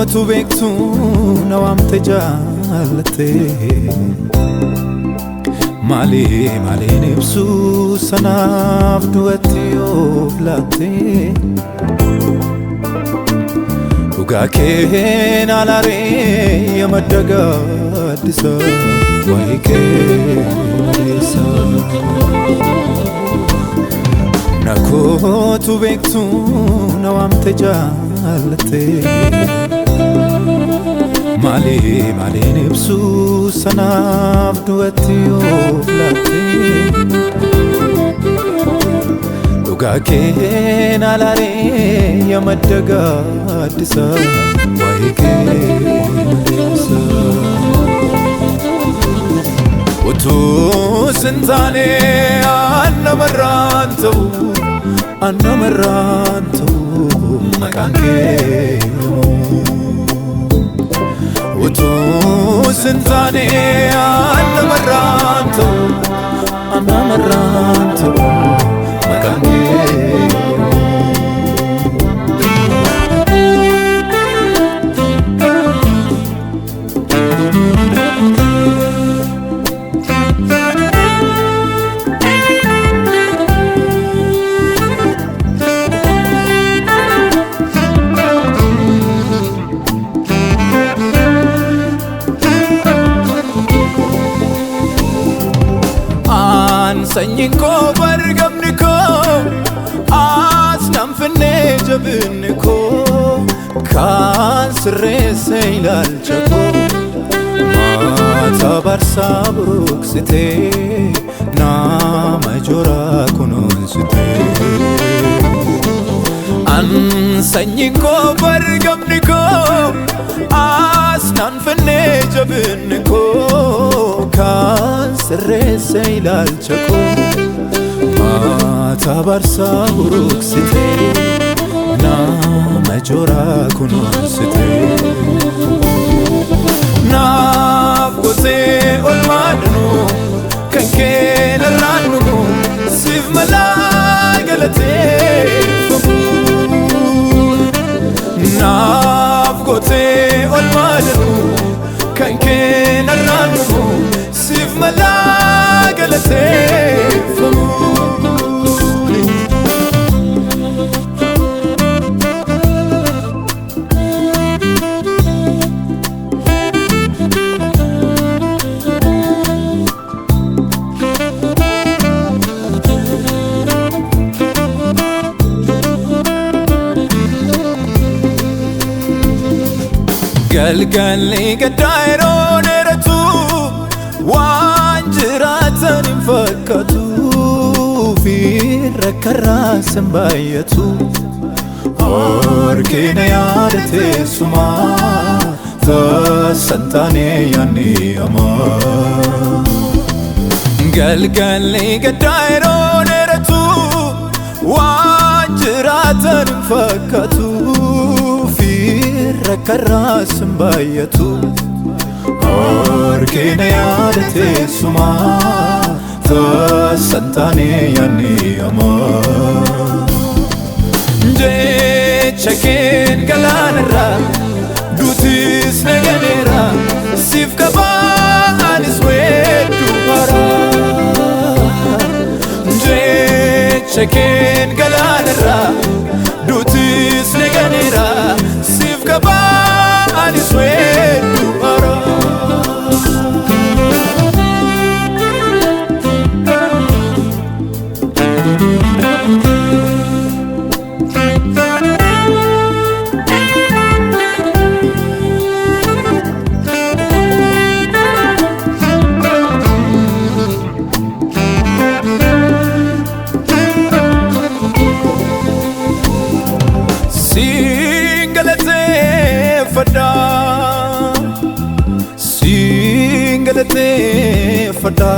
Kootu beektu na waamte jaallatte Maali maaliin ibsu sanaaf du'atti of laatte Dhugaa keen alaaree yaa madda gaaddisa waa'ee kee maleessa Na kootu beektu na waamte jaallatte Maali maaliin ibsu sanaaf du'atti of laatte Dhugaa keen alaaree yaa madda gaaddisa waa'ee kee maleessa Utuu sin taane annamarraan ta'u annamarraan ta'u maqaan kee Utuu sin taane annamarraan ta'u annamarraan ta'u maqaan kee Sanyiin koo bargamni koo as nan finnee jabinni koo kan sirreesse ilaalcha koo maata barsaa buruqsitee nama joraa kunuunsitee. An sanyiin koo bargamni koo as nan finnee jabinni koo kan sirreesse ilaalcha koo maata barsaa buruqsitee nama joraa kunuunsitee. Naaf gootee olmaa danuu kan kee narraan dhumu siif malaa galateeffamu. Naaf gootee olmaa danuu kan kee narraan dhumu siif malaa galateeffamu. Galgalli gaddaa yeroo dheeratu waan jiraatan hin fakkaatu fi rakkarraa sin baay'atu. Harkina yaada teessumaa tasan taane yaadni hamaa. Galgalli gaddaa yeroo dheeratu waan jiraatan hin fakkaatu. Rakkarraa sin baay'atu harkina yaada teessumaa tasan taane yaadni hamaa. Jecha keen galaanarraa duutis na ganeera siif qabaa anis weedduu haaraa. Jecha keen galaanarraa duutis na ganeera siif qabaa anis weedduu haaraa. Siin galateeffadha siin galateeffadha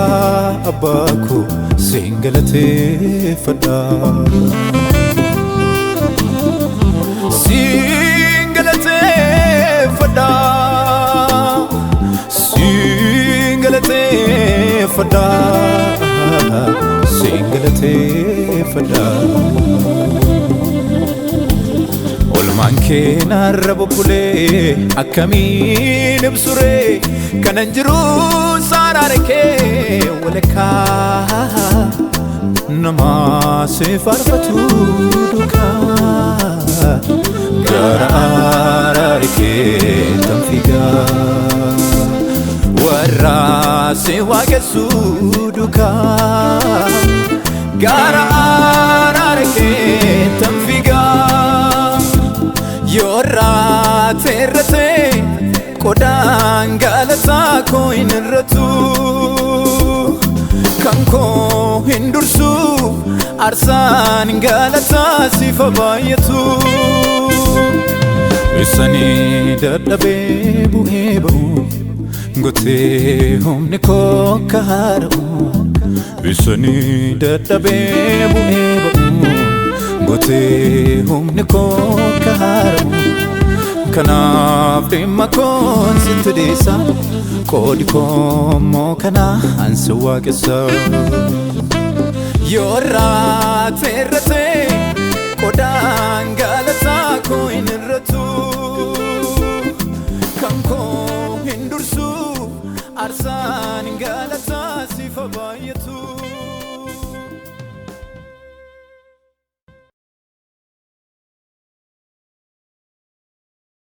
abbaa koo siin galateeffadha siin galateeffadha siin galateeffadha siin galateeffadha. Olmaan kee narra bubbulee akkamiin ibsuree kanan jiru saaraare kee walakkaa nama si faarfatu duukaa gara araare kee tan fiigaa warra si waaqessu duukaa gara araare kee tan fiigaa. Yoorraa teerratee qodaan galataa koo hin irratu, kan koo hin dursu aarsaan galataa sifa baay'atu. Isanii dadhabee bu'ee ba'u gotee humni koo akka haara'u. Isanii dadhabee bu'ee ba'u gotee humni koo akka haara'u. Kanaaf dhimma koon sitti dhiisa, qoodi koo immoo kana ansi waaqessa. Yoorraa teerratee qodaan galataa koo hin irratu, kan koo hin dursu aarsaan.